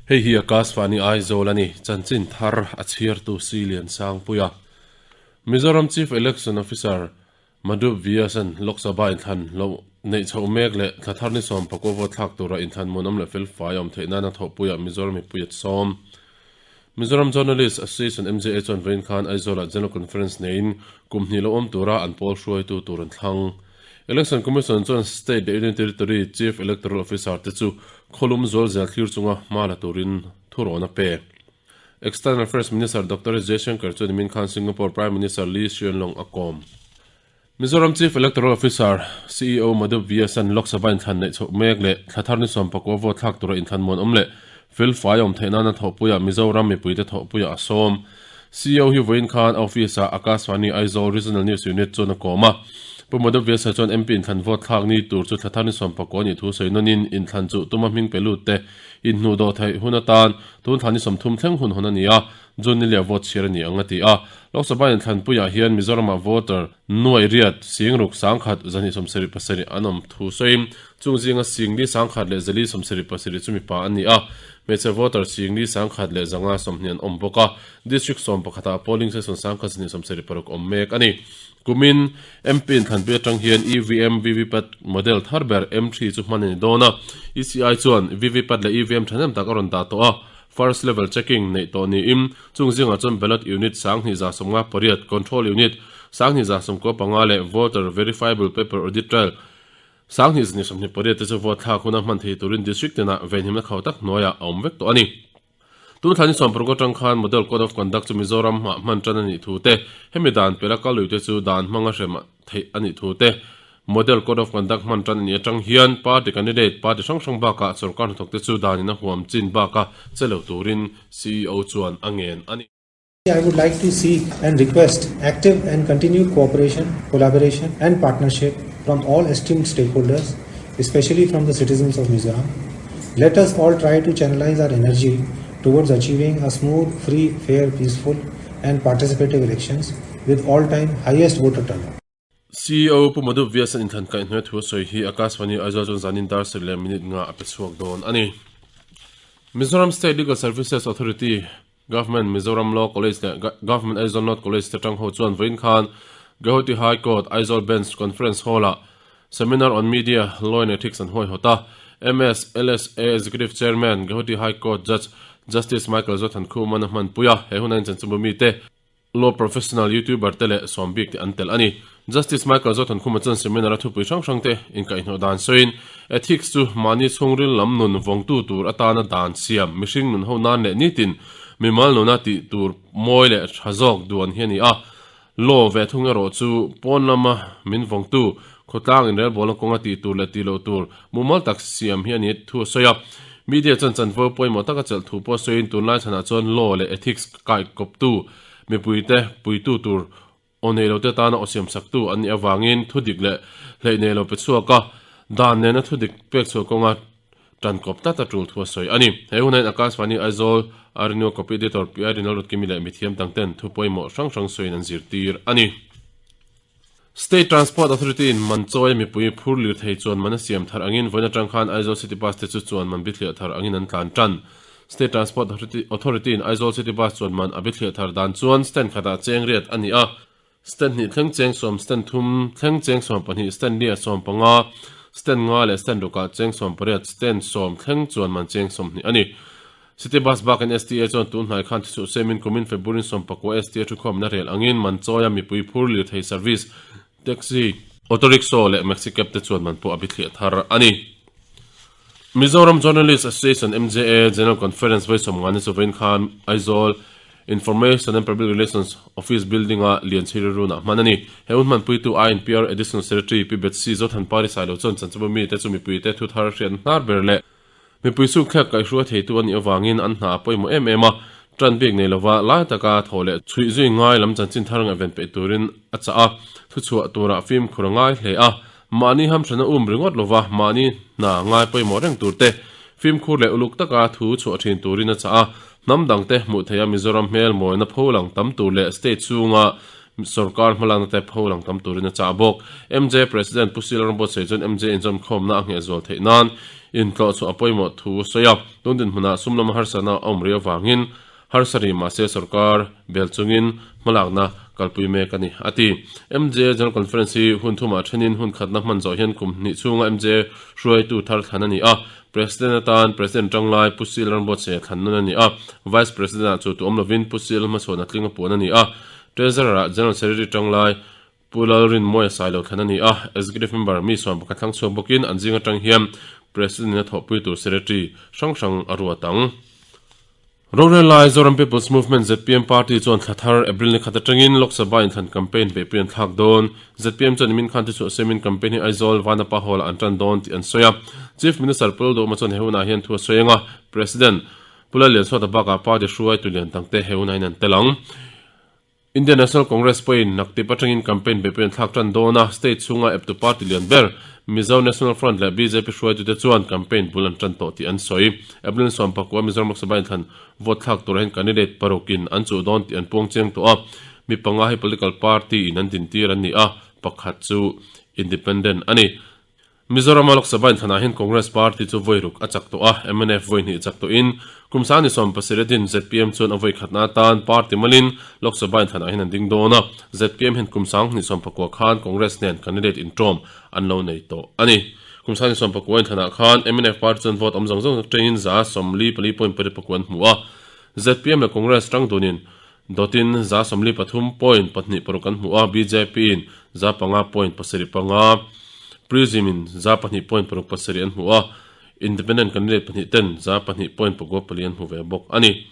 Hei hi Akashvani Aizawl a ni, chanchin thar a chhiartu Si Liansangpuia. Mizoram Chief Election Officer Madhup Vyas-a'n Lok Sabha inthlan lo neih chhoh mek leh thla thar ni sawmpakua vote thlak tura inthlan muanawm leh felfai a awm theih nana thawhpuiah Mizoram mipui a sawm. Mizoram Journalist Association, MJA, chuan vawiin khan Aizawlah General Conference neiin kum hnih lo awm tura an pawl hruaitu tur an thlang. Election Commission chuan State leh Union Territory Chief Electoral Officer te chu khawlum zual zel thlir chunga hma la turin thurawn a pe. External Affairs Minister Doctor S Jaishankar chuan nimin khan Singapore Prime Minister Lee Hsien Loong a kawm. Mizoram Chief Electoral Officer, CEO, Madhup Vyas-a'n Lok Sabha inthlan neih chhoh mek leh thla thar ni sawmpakua vote thlak tura inthlan muan awm leh fel fai awm theih nana thawhpuiah Mizoram mipuite thawhpuiah a sawm. CEO hi vawiin khan a office-ah Akashvani Aizawl Regional News Unit chuan a kawm a. Pu Madhup Vyas-a chuan MP inthlan vote thlak ni tur chu thla thar ni sawmpakua nih thu sawi nawnin inthlan chuh tuma hming pe lut te inhnuh dawh theih hun atan tun thla ni 30 thleng hun hawn a ni a. June ni leh vote chhiar a ni ang a ti a. Lok Sabha inthlanpuiah hian Mizoramah voter nuai riat, singruk, sangkhat, zahnih 77 an awm thu sawiin chung zinga singli sangkhat leh zali 77 chu mipa an ni a. Hmeichhe voter singli sangkhat leh zanga 20 an awm bawk a. District sawm pakhatah polling station sangkhat zahnih 76 awm mek a ni. Kumin MP inthlanpui atang hian EVM VVPAT model thar ber M3 chu hman a ni dawn a. ECI chuan VVPAT leh EVM thahnem tak a rawn dah tawh a. First level checking neih tawh niin chung zingah chuan ballot unit 2858, control unit 2995 leh voter verifiable paper audit trail 2228 te chu vote thlak huna hman thei turin district tinah venhimna khau tak hnuaiah a awm vek tawh a ni. Tun thla ni 16 atang khan Model Code of Conduct chu Mizoram ah hman tan a nih thu te, hemi dan pela kal lui te chu dan hmanga hrem theih a nih thu te, Model Code of Conduct hman tan a nih atang hian party candidate, party hrang hrang bakah sorkar hnathawkte chu danin a huam chin baka che lo turin CEO chuan a ngen a ni. I would like to seek and request active and continued cooperation, collaboration and partnership from all esteemed stakeholders, especially from the citizens of Mizoram. Let us all try to channelize our energy towards achieving a smooth, free, fair, peaceful and participative elections with all-time highest voter turnout. CEO Pu Madhu Vyas-a'n inthlan kaihhnuai thu a sawi hi Akashvani Aizawl chuan zanin dar sarih leh minute nga a pe chhuak dawn a ni. Mizoram State Legal Services Authority, Government Mizoram Law College leh Government Aizawl North College te tang ho chuan vawiin khan Guwahati High Court Aizawl Bench Conference Hall-ah Seminar on Media, Law and Ethics an huaihawt a. MSLSA Executive Chairman, Guwahati High Court Judge Justice Michael Zothankhum-a'n a hmanpui a, he huna inchanchinbu mite, Law professional YouTuber te leh sawm bik te an telh a ni. Justice Michael Zothankhuma chuan seminar a thupui hrang hrang te inkaihhnawh dan sawiin, Ethics chu mahni chhungril lam nun vawngtu tur atana dan siam, mihring nun ho nan leh nitin mimal nuna tih tur mawi leh tha zawk duan hi a ni a. Law ve thung erawh chu pawn lama min vawngtu, khawtlang inrelbawlna kawnga tih tur leh tih loh tur mumal tak siam hi a ni thu a sawi a. Media chuan chanvo pawimawh taka chelh thu pawh sawiin tunlai chhanah chuan law leh ethics kaikawptu mipuite puitu tur aw nei lote tana aw siamsaktu an nih avangin thudik leh hleih nei lo pe chhuak a, dan nena thudik pek chhuah kawnga tankawp tlat a tul thu a sawi a ni. He hunain Akashvani Aizawl a Renewal Copy Editor Pi Rinal Rutkimi leh mithiam dangten thu pawimawh hrang hrang sawiin an zirtir a ni. State Transport Authority in man chawi a mipui phur lir thei chuan man a siam thar angin vawiin atang khan Aizawl City Bus te chu chuan man bithliah thar angin an tlan tan. State Transport Authority in Aizawl City Bus chuan man a bithliah thar dan chuan stand khatah cheng riat a ni a, stand hnih thleng cheng sawm, stand thum thleng cheng sawm pahnih, stand li ah 15, stand nga leh stand rukah cheng 18, stand sawm thleng chuan man cheng 20 a ni. City Bus bakin STA chuan tun hnai khan thisuh semin kumin February 19 STA thukhawmna rel angin man chawia mipui phur lirthei service, taxi, auto rickshaw leh maxi cab te chuan man pawh a bithliah thar a ni. Mizoram Journalist Association, MJA, General Conference vawi sawmnga ni chu vawiin khan Aizawl Information and Public Relations Office Building-a Lianchhiri runah hman a ni. He hun hmanpuitu INPR Additional Secretary Pi Betsy Zothanpari Sailo chuan chanchinbu mite chu mipuite thu thar hriat hnar ber leh Mipui suk thlek kaihhruai theitu a nih avangin an hna a pawimawh em em a, tan bik nei lova lai taka thaw leh chhuih zui ngai lam chanchin thar ngaihven peih turin a chah a, thuchhuah turah fimkhur a ngai hle a, mahni hamthana um ringawt lova mahni hna ngai pawimawh reng tur te, fimkhur leh uluk taka thu chhuah thin turin a chah a, hnam dangte hmuh theiha Mizoram hmel mawina pholang tam tur leh state chhunga. Sorkar hmalakna te pho lang tam turin a chah bawk. MJ President Pu Sila Rambuatsaih chuan MJ inzawmkhawmna a ngheh zual theih nan intlawh chhuah a pawimawh thu a sawi a. Tun dinhmunah sum lama harsatna a awm rih avangin harsa rih mahse sorkar bel chungin hmalakna kalpui mek a ni, a ti. MJ General Conference hi hun thumah thenin hun khatna hman zawh hian kum hnih chhunga MJ hruaitu thar thlan a ni a. President atan President tanglai Pu Sila Rambuatsaih a thlan nawn a ni a. Vice President-ah chu tu awm lovin Pu Sila hmachhuan a tling a puan a ni a. Treasurer-ah General Secretary tanglai Pu Lalrinmawia Sailo thlan a ni a, Executive Member mi sawm pakhat thlang chhuak bawkin an zing atang hian President-in a thawhpui tur Secretary hrang hrang a ruat ang. Rorel lai Zoram People's Movement, zpm, Party chuan thla thar April ni khat atangin Lok Sabha inthlan campaign beihpui an thlak dawn. Zpm chuan nimin khan tichhuah siamin campaign hi Aizawl, Vanapa Hall-ah an tan dawn tih an sawi a. Chief Minister Pu Lalduhawma chuan he hunah hian thu a sawi ang a, President Pu Lallianchhuata bakah party hruaitu lian dangte he hunah hian an tel ang. Indian National Congress pawhin naktip atangin campaign beihpui an thlak tan dawn a, state chhunga eptu party lian ber Mizo National Front leh bjp hruaitute chuan campaign bul an tan tawh tih an sawi. April 11 Mizoram Lok Sabha inthlan vote thlak turah hian candidate parukin an chuh dawn tih an puang chiang tawh a, mi panga hi political party in an dintir an ni a, pakhat chu independent a ni. Mizorama Lok Sabha inthlanah hian Congress party chu vawi ruk a chak tawh a, mnf vawi hnih chak tawhin kum sang ni 17 in zpm chuan a vawi khatna atan party malin Lok Sabha inthlanah hian an ding dawn a, zpm hian kum sang ni 19 khan Congress nen candidate inṭawm an lo nei tawh a ni. Kum sang ni 19 inthlanah khan mnf party chuan vote awm zawng zawng atangin 44.8 an hmu a, zpm leh Congress tang dunin dawtin 43.26 an hmu a, bjp in 5.75, Prism in 2.67 an hmu a, Independent candidate pahnih ten 2.44 an hmu ve bawk a ni.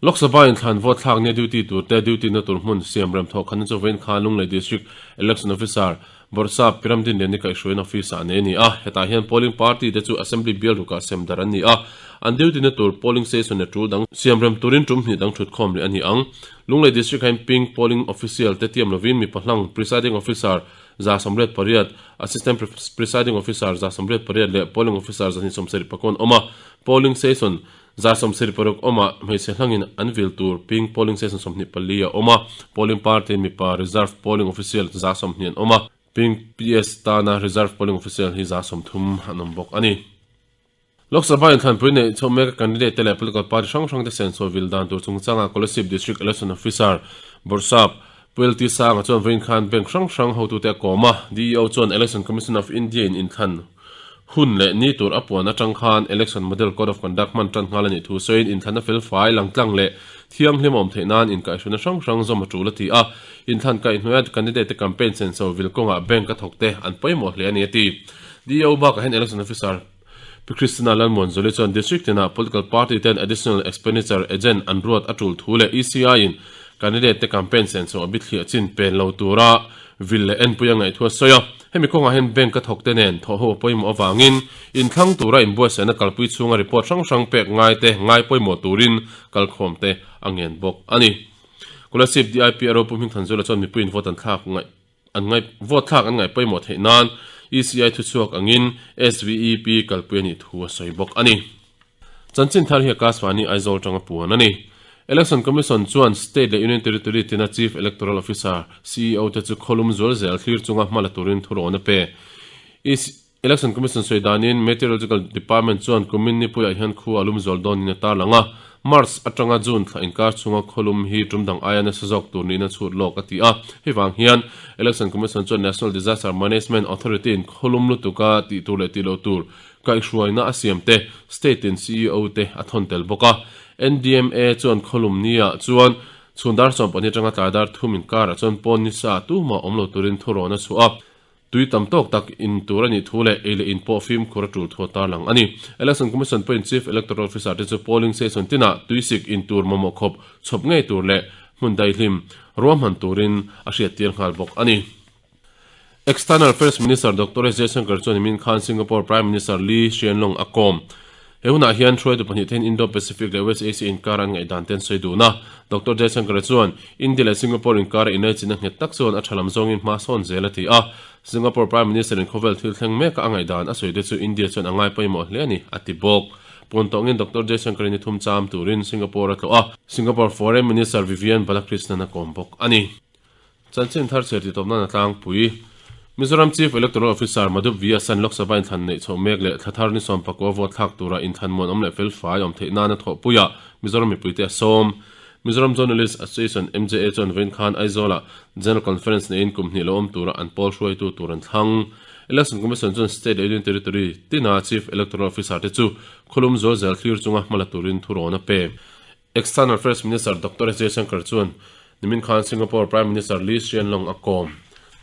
Lok Sabha inthlan vote thlak nia duty tur te duty na tur hmun siam rem thawh khan chu vawiin khan Lunglei District Election Officer Bawrhsap Piramdin Liani kaihhruaiin office ah nei a ni a, hetah hian polling party te chu Assembly bial rukah sem darh an ni a, an duty na tur polling station leh tul dang siam rem turin tum hnih dang thut khawm leh a ni ang. Lunglei District ah hian Pink Polling Official te tiam lovin mipa hlang Presiding Officer 188, Assistant Presiding Officer 188 leh Polling Officer 274 an awm a, Polling Station 176 awmah hmeichhe hlangin an vil tur Pink Polling Station 24 a awm a, Polling Party mipa Reserve Polling Official 20 an awm a, Pink PS tana Reserve Polling Official hi 30 an awm bawk a ni. Lok Sabha inthlanpui neih chhoh mek a candidate te leh political party hrang hrang te senso vil dan tur chungchangah Kolasib District Election Officer Bawrhsap Pu LT Sanga chuan vawiin khan bank hrang hrang hotute a kawm a, DEO chuan Election Commission of India in inthlan hun leh ni tur a puan atang khan Election Model Code of Conduct hman tan nghal a nih thu sawiin inthlanna felfai, langtlang leh thianghlim a awm theih nan inkaihhruaina hrang hrang zawm a tul a ti a, inthlan kaihhnuaia candidate te campaign senso vil kawngah bank a thawkte an pawimawh hle a ni a ti. DEO bakah hian Election Officer Pi Christina Lalmuanzuli chuan District tinah Political Party ten Additional Expenditure Agent an ruat a tul thu leh ECI in Candidate te campaign senso a bithliah chin pen lo tura vil leh enpui a ngaih thu a sawi a. Hemi kawngah hian Bank a thawk te nen thawhho a pawimawh avangin inthlang tura inbuatsaihna kalpui chhunga report hrang hrang pek ngai te ngai pawimawh turin kalkhawm te a ngen bawk a ni. Kolasib DIP a ropu Hmingthanzula chuan mipuiin vote an thlak ngaih An ngaih vote thlak an ngaih pawimawh theih nan ECI thuchhuak angin SVEP kalpui a nih thu a sawi bawk a ni. Chanchin thar hi Akashvani Aizawl tanga puan a ni. Election Commission chuan State leh Union Territory tina Chief Electoral Officer, CEO, te chu khawlum zual zel thlir chunga hma la turin thurawn a pe. Election Commission sawi danin Meteorological Department chuan kumin nipuiah hian khu a lum zual dawnin a tarlang a, March atanga June thla inkar chhunga khawlum hi tum dang aia nasa zawk tur niin a chhut lawk a ti a. Hei vang hian Election Commission chuan National Disaster Management Authority in khawlum lutuka tih tur leh tih loh tur kaihhruaina a siam te State in CEO te a thawn tel bawk a. NDMA chuan khawlum niah chuan chhun dar 12 atanga tlai dar thum inkarah chuan pawn nisa tumah awm lo turin thurawn a chhuah a. Tui tam tawk tak in tur a nih thu leh ei leh in pawh fimkhur a tul thu a tarlang a ni. Election Commission pawhin Chief Electoral Officer te chu polling station tinah tuisik in tur mamawh khawp chhawp ngei tur leh hmun daihlim ruahman turin a hriattir nghal bawk a ni. External Affairs Minister Doctor S Jaishankar chuan nimin khan Singapore Prime Minister Lee Hsien Loong a kawm. He hunah hian hruaitu pahnih thein Indo-Pacific leh West Asia inkar an ngaihdan te an sawi dun a. Doctor Jaishankar chuan, India leh Singapore inkara inaichina nghet tak chuan a tha lam zawngin hma sawn zel a ti a. Singapore Prime Minister in khawvel thil thleng meka a ngaihdan a sawi te chu India chuan a ngai pawimawh hle a ni, a ti bawk. Pawn tawngin Doctor Jaishankar in ni thum cham turin Singapore a tlawh a. Singapore Foreign Minister Vivian Balakrishnan a kawm bawk a ni. Chanchin thar chhiar titawp nan a tlangpui. Mizoram Chief Electoral Officer Madhup Vyas-a'n Lok Sabha inthlan neih chhoh mek leh thla thar ni sawmpakua vote thlak tura inthlan muan awm leh felfai awm theih nana thawhpuiah Mizoram mipuite a sawm. Mizoram Journalist Association, MJA, chuan vawiin khan Aizawlah General Conference neiin kum hnih lo awm tura an pawl hruaitu tur an thlang. Election Commission chuan State leh Union Territory tina Chief Electoral Officer te chu khawlum zual zel thlir chunga hmala turin thurawn a pe. External Affairs Minister Doctor S Jaishankar chuan nimin khan Singapore Prime Minister Lee Hsien Loong a kawm.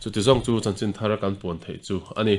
Chuti zawng chu chanchin thar kan puan theih chu a ni.